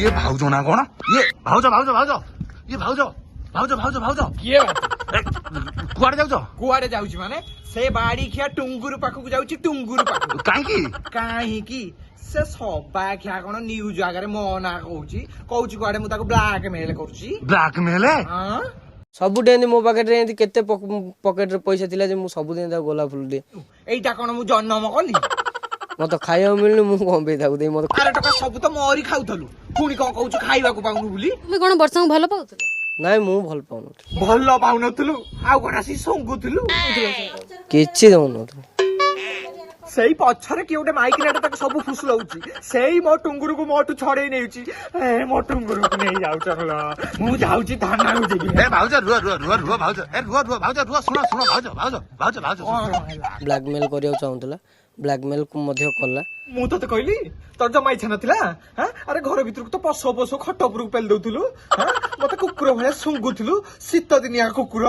ଇଏ ଭାଉଜ ନା କଣ? ଇଏ ଭାଉଜ, ଭାଉଜ, ଭାଉଜ, ଇଏ ଭାଉଜ, ଭାଉଜ, ଭାଉଜ, ଭାଉଜ। କିଏ? ଏ, କୁଆଡେ ଯାଉଛ? କୁଆଡେ ଯାଉଛି ମାନେ, ସେ ବାଡି ଖିଆ ଟୁଙ୍ଗୁରୁ ପାଖକୁ ଯାଉଛି, ଟୁଙ୍ଗୁରୁ ପାଖକୁ। କାହିଁକି? କାହିଁକି? ସେ ସବାଖିଆ କଣ ନ୍ୟୁଜ ଆଗରେ ମୋ ନାଁ କହୁଛି, କହୁଛି କୁଆଡେ ମୁଁ ତାକୁ ବ୍ଲାକ ମେଲ କରୁଛି। ବ୍ଲାକ ମେଲ? ହଁ। ସବୁଠି ଏମିତି ମୋ ପାଖରେ ଏମିତି କେତେ ପକେଟରେ ପଇସା ଥିଲା ଯେ ମୁଁ ସବୁଦିନ ତାକୁ ଗୋଲାପ ଫୁଲ ଦିଏ। ଏଇଟା କଣ ମୁଁ ଜନ୍ମ କଲି? ମତେ ଖାଇବାକୁ ମିଳୁନି, ମୁଁ କଣ ପାଇଁ ତାକୁ ଦେଇ? ମତେ ଆରେ ଟଙ୍କା, ସବୁ ତ ମୋରି ଖାଉଥିଲୁ, ପୁଣି କଣ କହୁଛୁ ଖାଇବାକୁ ପାଉନୁ ବୋଲି? ତୁମେ କଣ ବର୍ଷାଙ୍କୁ ଭଲ ପାଉଥିଲ? ନାଇଁ, ମୁଁ ଭଲ ପାଉନଥିଲି। ଭଲ ପାଉନଥିଲୁ ଆଉ କଣ ଆସି ଶୁଙ୍ଗୁଥିଲୁ? କିଛି ଦଉନଥିଲି। ସେଇ ପଛରେ କିଏ ଗୋଟେ ମାଇକିନାଟେ ତାକୁ ସବୁ ଫୁସୁଲଉଛି। ସେଇ ମୋ ଟୁଙ୍ଗୁରୁକୁ ମୋଠୁ ଛଡେଇ ନେଉଛି। ଏ ମୋ ଟୁଙ୍ଗୁରୁକୁ ନେଇ ଯାଉଛ, ମୁଁ ଯାଉଛି ଥାନାକୁ ଯିବି। ଏ ଭାଉଜ, ରୁହ ରୁହ ରୁହ ରୁହ ଭାଉଜ, ଏ ରୁହ ରୁହ ଭାଉଜ, ରୁହ, ଶୁଣ ଶୁଣ ଭାଉଜ, ଭାଉଜ, ଭାଉଜ, ଭାଉଜ, ଶୁଣ। କଣ ହେଲା? ବ୍ଲାକମେଲ କରିବାକୁ ଚାହୁଁଥିଲା, ବ୍ଲାକମେଲ ମଧ୍ୟ କଲା। ମୁଁ ତତେ କହିଲି? ତୋର ଜମା ଇଚ୍ଛା ନଥିଲା? ହାଁ? ଆରେ ଘର ଭିତରକୁ ତ ପଶ ପଶ ଖଟ ଉପରକୁ ପେଲି ଦଉଥିଲୁ। ହାଁ? ମତେ କୁକୁର ଭଳିଆ ଶୁଙ୍ଗୁଥିଲୁ, ଶୀତ ଦିନିଆ କୁକୁର।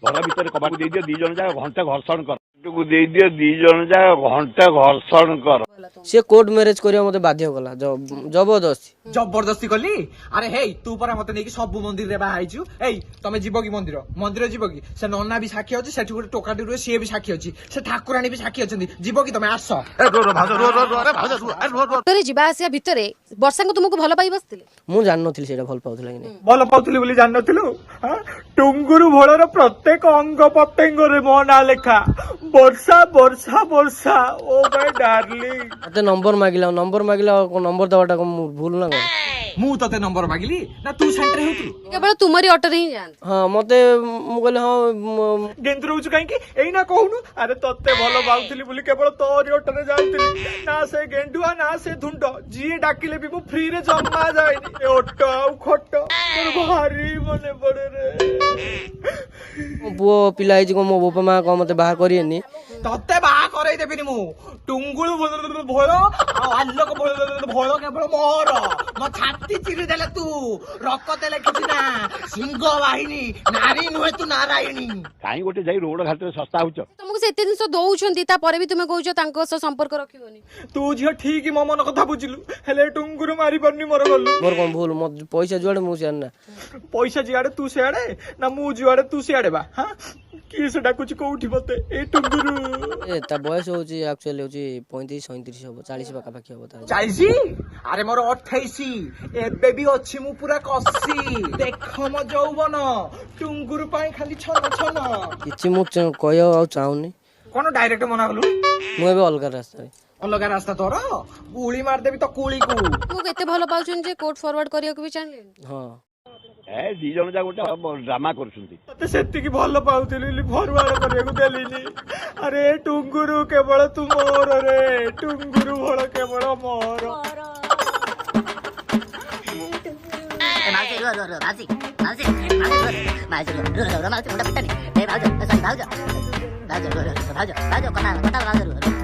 ଘର ଭିତରେ କବାଟ ଦେଇଦିଅ, ଦି ଜଣ ଯାକ ଘଣ୍ଟା ଘର୍ଷଣ କର। ଦେଇଦିଅ, ଦି ଜଣ ଯାକ ଘଣ୍ଟା ଘର୍ଷଣ କର। ସିଏ କୋର୍ଟ ମ୍ୟାରେଜ କରିବାକୁ ମତେ ବାଧ୍ୟ କଲା, ଜବରଦସ୍ତି। ଜବରଦସ୍ତି କଲି? ଆରେ ହେଇ, ତୁ ପରା ମତେ ନେଇକି ସବୁ ମନ୍ଦିରରେ ବାହା ହେଇଛୁ। ଏଇ, ତମେ ଯିବ କି ମନ୍ଦିର? ମନ୍ଦିର ଯିବ କି? ସେ ନନା ବି ସାକ୍ଷୀ ଅଛି, ସେଠି ଗୋଟେ ଟୋକାଟି ରୁହେ, ସିଏ ବି ସାକ୍ଷୀ ଅଛି, ସେ ଠାକୁରାଣୀ ବି ସାକ୍ଷୀ ଅଛନ୍ତି। ଯିବ କି ତମେ? ଆସ। ଏ ରୁହ ରୁହ ଭାଉଜ, ରୁହ ରୁହ ରୁହ, ଆରେ ଭାଉଜ ରୁହ, ଆରେ ରୁହ ରୁହ। ଅଟୋରେ ଯିବା ଆସିବା ଭିତରେ ବର୍ଷାଙ୍କୁ ତୁମକୁ ଭଲ ପାଇ ବସିଥିଲେ? ମୁଁ ଜାଣିନଥିଲି ସେଇଟା ଭଲ ପାଉଥିଲା କି ନାଇଁ। ଭଲ ପାଉଥିଲି ବୋଲି ଜାଣିନଥିଲୁ? ହାଁ? ଟୁଙ୍ଗୁରୁ ଭୋଳର ପ୍ରତ୍ୟେକ ଅଙ୍ଗ ପ୍ରତ୍ୟଙ୍ଗରେ ମୋ ନାଁ ଲେଖା, ବର୍ଷା, ବର୍ଷା, ବର୍ଷା, ଓ ମାଇ ଡାର୍ଲିଂ। ମତେ ନମ୍ବର ମାଗିଲା, ନମ୍ବର ମାଗିଲା, ଆଉ ନମ୍ବର ଦେବାଟା କଣ ମୁଁ ଭୁଲ ନା କଣ? ମୁଁ ତତେ ନମ୍ବର ମାଗିଲି ନା ତୁ ସେଣ୍ଟର ହେଉଥିଲୁ? କେବଳ ତୁମରି ଅଟୋରେ ହିଁ ଯାଆନ୍ତି। ହଁ, ମତେ ମୁଁ କହିଲି ହଁ ଗେନ୍ଦୁରଉଛୁ କାହିଁକି? ଏଇନା କହୁନୁ। ଆରେ ତତେ ଭଲ ପାଉଥିଲି ବୋଲି କେବଳ ତୋରି ଅଟୋରେ ଯାଉଥିଲି। ନା ସେ ଗେଣ୍ଡୁଆ ନା ସେ ଧୁଣ୍ଡ, ଯିଏ ଡାକିଲେ ବି ମୁଁ ଫ୍ରିରେ ଜମା ଯାଏନି। ଏ ଅଟୋ ଆଉ ଖଟ ମୋର ଭାରି ମନେ ପଡେ ରେ। ମୋ ପୁଅ ପିଲା ହେଇଛି, କଣ ମୋ ବାପା ମା କଣ ମତେ ବାହା କରିବେନି? ତତେ ବାହା କରେଇ ଦେବିନି ମୁଁ। ଟୁଙ୍ଗୁଳୁ ଭୋଳ ଆଉ ଆଲୋକ ଭୋଳ କେବଳ ମୋର। ମୋ ଛାତି ଚିରି ଦେଲେ ତୁ ରକ ଦେଲେ କିଛି ନା ସିଂହ ବାହିନୀ, ନାରୀ ନୁହେଁ ତୁ ନାରାୟଣୀ। କାହିଁ ଗୋଟେ ଯାଇ ରୋଡ ଘାଟରେ ଶସ୍ତା ହଉଛ? ତମକୁ ସେ ଏତେ ଜିନିଷ ଦଉଛନ୍ତି, ତାପରେ ବି ତୁମେ କହୁଛ ତାଙ୍କ ସହ ସମ୍ପର୍କ ରଖିବନି? ତୁ ଝିଅ ଠିକ ମୋ ମନ କଥା ବୁଝିଲୁ, ହେଲେ ଟୁଙ୍ଗୁରୁ ମାରି ପାରୁନି ମୋର ଗଲୁ। ମୋର କଣ ଭୁଲ? ମୋ ପଇସା ଯୁଆଡେ ମୁଁ ସିଆଡେ ନା? ପଇସା ଯୁଆଡେ ତୁ ସିଆଡେ ନା ମୁଁ ଯୁଆଡେ ତୁ ସିଆଡେ ବା? ହଁ, କିଏ ସେ ଡାକୁଛି କୋଉଠି ମତେ ଏଇ ଟୁଙ୍ଗୁରୁ? ଏ ତା ବୟସ ହଉଛି, ଆକ୍ଚୁଆଲି ହଉଛି 35 37 ହବ, 40 ପାଖାପାଖି ହବ ତାର। 40? ଆରେ ମୋର 28, ଏବେ ବି ଅଛି ମୁଁ ପୁରା କସି। ଦେଖ ମୋ ଯୌବନ, ଟୁଙ୍ଗୁରୁ ପାଇଁ ଖାଲି ଛନ ଛନ। କିଛି ମୁଁ କହିବାକୁ ଆଉ ଚାହୁଁନି। କଣ ଡାଇରେକ୍ଟ ମନା କଲୁ? ମୁଁ ଏବେ ଅଲଗା ରାସ୍ତାରେ। ଅଲଗା ରାସ୍ତା ତୋର? ଗୁଳି ମାରିଦେବି ତ କୁଳିକୁ। ତୁମକୁ ଏତେ ଭଲ ପାଉଛନ୍ତି ଯେ କୋର୍ଟ ଫରୱାର୍ଡ କରିବାକୁ ବି ଚାହିଁଲେନି? ହଁ। ଏ ଦି ଜଣ ଯାକ ଗୋଟେ ଡ୍ରାମା କରୁଛନ୍ତି। ତତେ ସେତିକି ଭଲ ପାଉଥିଲି ବୋଲି ଫରୱାର୍ଡ କରିବାକୁ ଦେଲିନି। ଆରେ ଟୁଙ୍ଗୁରୁ, କେବଳ ତୁ ମୋର ରେ, ଟୁଙ୍ଗୁରୁ ଭଳ କେବଳ ମୋର। ମାଉସୀ ରୁହ ରୁହ ରୁହ, ମାଉସୀ, ମାଉସୀ, ମାଉସୀ ରୁହ, ମାଉସୀ ରୁହ ରୁହ ରୁହ, ମାଉସୀ ମୁଣ୍ଡ ପିଟାନି। ଏ ଭାଉଜ, ସରି ଭାଉଜ, ଭାଉଜ ରୁହ ରୁହ, ଭାଉଜ, ଭାଉଜ କଥା କଥା, ଭାଉଜ ରୁହ ରୁହ।